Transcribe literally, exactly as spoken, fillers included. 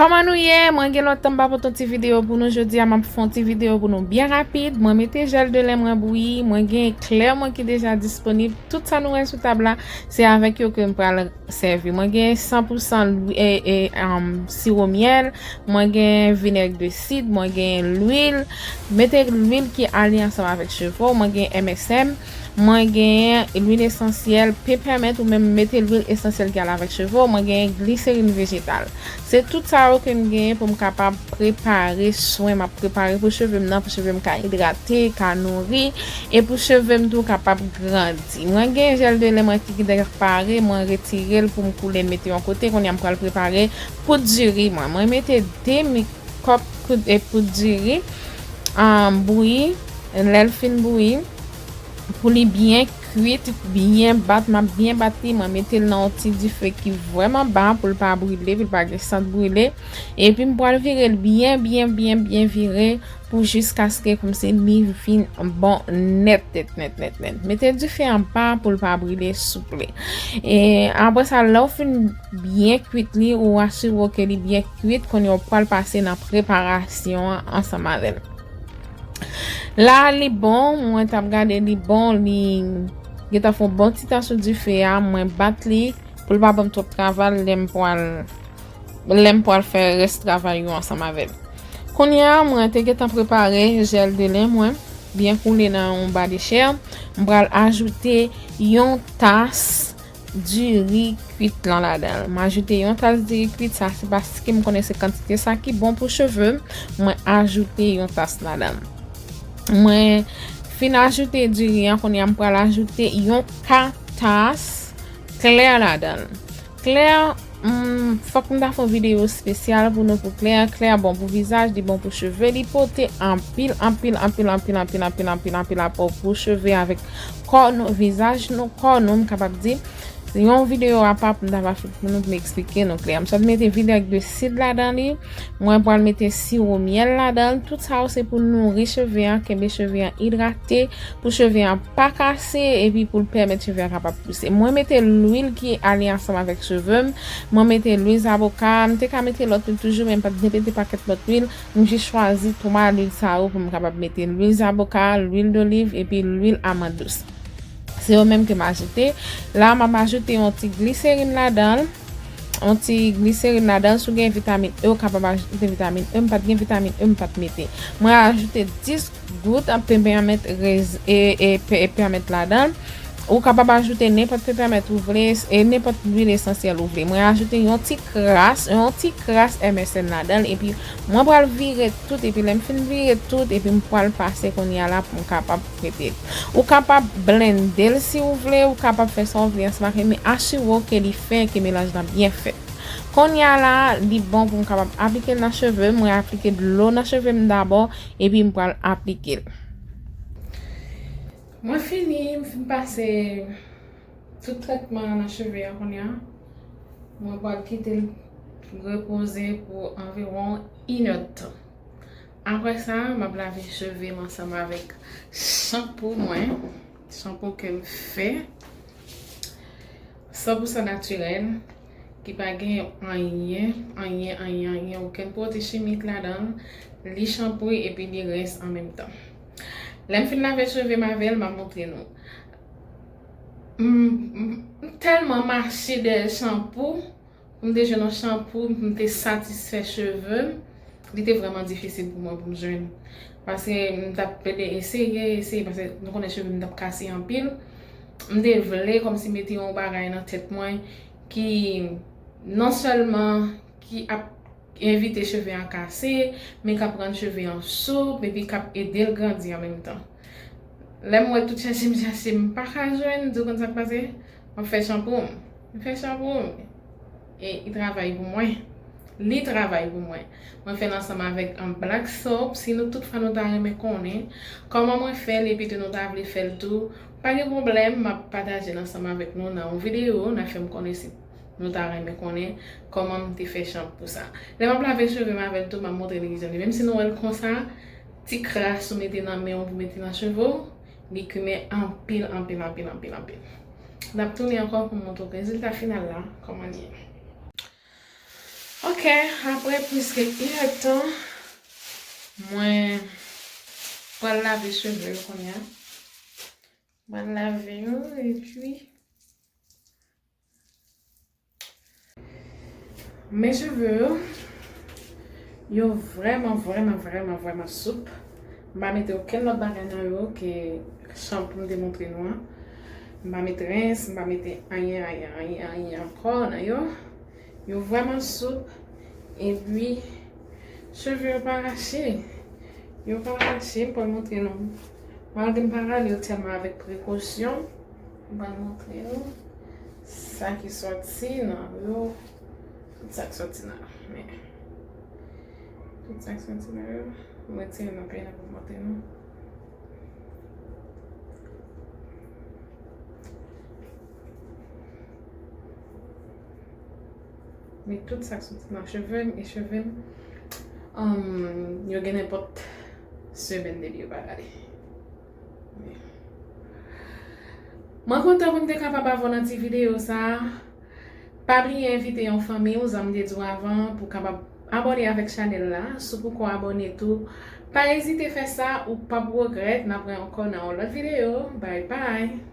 Kòman nou ye? Mwen gen lontan m pa pote yon ti videyo pou nou. Jodi a, m ap fè yon ti videyo pou nou byen rapid. Mwen mete jèl de len mwen bouyi. Mwen gen klè mwen ki deja disponib. Tout sa nou wè sou tab la, se avèk yo ke m pral sèvi. Mwen gen san pou san lwi-, e, e, um, siwo myèl. Mwen gen vinèg de sid. Mwen gen lwil. Mete lwil ki ale ansanm avèk cheve w. Mwen gen M S M. Mwen genyen lwil esansyèl pepèmint ou menm mete lwil esansyèl ki al avèk cheve w. Mwen genyen gliserin vejetal. Se tout sa yo ke m genyen pou m kapab prepare swen m ap prepare pou cheve m nan, pou cheve m ka idrate, ka nouri, e pou cheve m tou kapab grandi. Mwen gen jèl de len mwen ki deja pare, mwen retire l pou m koule l mete yon kote. Kounye a m pral prepare poud diri mwen. Mwen mete demi kòp poud, e, poud diri, um, bouyi. Lè l fin bouyi, pou li byen kwit, byen bat, m ap byen bat li. Mwen mete l nan yon ti dife ki vrèman ba pou l pa brile, pou l pa gen sant brile. Epi m pral vire l byen, byen, byen, byen vire pou jiskaske kòmsi li vin bon nèt, nèt, nèt, nèt, nèt. Mete dife an ba pou l pa brile, souple. E apre sa, lè w fin byen kwit li, ou asire w ke li byen kwit, kounye a w pral pase nan preparasyon an ansanm avè l. La, li bon, mwen t ap gade li bon, li gentan fè yon bon ti tan sou dife a, mwen bat li pou l pa ban m twòp travay lè m pral, lè m pral fè rès travay yo ansanm avè l. Kounye a, mwen te gentan prepare jèl de len mwen, byen koule nan yon ba de chè. M pral ajoute yon tas diri kwit lan ladan l. M ajoute yon tas diri kwit, sa se paske m konnen se kantite sa ki bon pou cheve m. Mwen ajoute yon tas ladan l. Mwen fin ajoute diri an, kounye a m pral ajoute yon ka tas klè ladan l. Klè, mm, fòk m ta fè yon videyo espesyal pou nou pou klè. Klè bon pou vizaj, li bon pou cheve, li pote anpil, anpil, anpil, anpil, anpil, anpil, anpil, anpil apò pou cheve avèk kò nou, vizaj nou, kò nou, m kapab di. Se yon videyo apa pou m ta va fè pou nou, pou m eksplike nou klè. M sot mete vinèg de sid ladan li. Mwen pral mete siwo myèl ladan l. Tout sa yo se pou nouri cheve a, kenbe cheve a idrate, pou cheve a pa kase, epi pou l pèmèt cheve a kapab pouse. Mwen mete lwil ki ale ansanm avèk cheve m. Mwen mete lwil zaboka. M te ka mete lòt lwil toujou, men m pa t vle mete pakèt lòt lwil. M jis chwazi twa lwil sa yo pou m kapab mete lwil zaboka, lwil doliv, epi lwil amann dous. Se yo menm ke m ajoute. La, m ap ajoute yon ti gliserin ladan l. Yon ti gliserin ladan l. Si w gen vitamin E, ou kapab ajoute vitamin E. M pa t gen vitamin E, m pa t mete. Mwen ajoute dis gout pepèmint rez-, e, e, pe-, e pèmint ladan l. Ou kapab ajoute nenpòt pepèmint ou vle, e nenpòt lwil esansyèl ou vle. Mwen ajoute yon ti kras, yon ti kras M S M ladan l, epi mwen pral vire tout, epi lè m fin vire tout, epi m pral pase kounye a la pou m kapab mete l. Ou kapab blende l si w vle, ou kapab fè sa w vle ansanm ak li, men asire w ke li fè, ke melanj lan byen fèt. Kounye a la, li bon pou m kapab aplike l nan cheve m, mwen aplike dlo nan cheve m dabò, epi m pral aplike l. Mwen fini, m fin pase tout trètman an nan cheve a kounye a. Mwen pral kite l repoze pou anviwon inèdtan. Apre sa, m ap lave cheve m ansanm avèk chanpou mwen, chanpou ke m fè san pou san natirèl, ki pa gen anyen, anyen, anyen, anyen, okenn pwodui chimik ladan l. Li chanpou epi li rens an menm tan. Lè m fin lave cheve m avè l, m ap montre nou. M, m, m tèlman mache dèyè chanpou, m te jwenn yon chanpou, m te satisfè cheve m. Li te vrèman difisil pou mwen pou m jwenn. Paske m t ap plede eseye, eseye, paske nou konnen cheve m t ap kase anpil. M te vle kòmsi mete yon bagay nan tèt mwen ki non sèlman ki ap evite cheve a kase, men k ap rann cheve a soup, epi k ap ede l grandi an menm tan. Lè m wè tout chèche m chèche, m pa ka jwenn, m di w konn sa k pase? M ap fè chanpou m. M fè chanpou m. E li travay pou mwen. Li travay pou mwen. Mwen fè l ansanm avèk, um, black soap. Si nou tout fan nou ta renmen konnen kòman mwen fè l, epi tou nou ta vle fè l tou, pa gen pwoblèm, m ap pataje l ansanm avèk nou nan yon videyo, n a fè m konnen si nou ta renmen konnen kòman m te fè chanpou sa. Lè m ap lave cheve m avè l tou, m ap montre nou kijan li. Menm si nou wè l konsa, ti kras ou mete nan men w pou mete nan cheve w, li kimen anpil, anpil, anpil, anpil, anpil. N ap tounen ankò pou m montre w rezilta final la, kòman li ye. Ok, apre plis ke inèdtan, mwen pral lave cheve yo kounye a. Mwen lave yo epi men cheve yo, yo vrèman, vrèman, vrèman, vrèman soup. M pa mete okenn lòt bagay nan yo ke chanpou m te montre nou an. M pa mete rens, m pa mete anyen, anyen, anyen, anyen ankò nan yo. Yo vrèman soup. Epi, cheve yo pa rache. Yo pa rache, m pral montre nou. Malgre m pa rale yo tèlman avèk prekosyon, m pral montre nou sa ki sòti nan yo. Tout sa k sòti nan yo. Men, tout sa k sòti nan yo, m retire nan pye nan pou m montre nou. Men tout sa k soti nan cheve m e cheve m, um, yo gen nenpòt semèn depi yo pa rale. Mwen kontan pou m te kapab avè w nan ti videyo sa a. Pa bliye envite yon fanmi w, jan m te di w avan, pou w kapab abòne avèk chanèl la. Si w poko abòne tou, pa ezite fè sa, ou p ap regrèt. N ap wè ankò nan yon lòt videyo. Bye bye!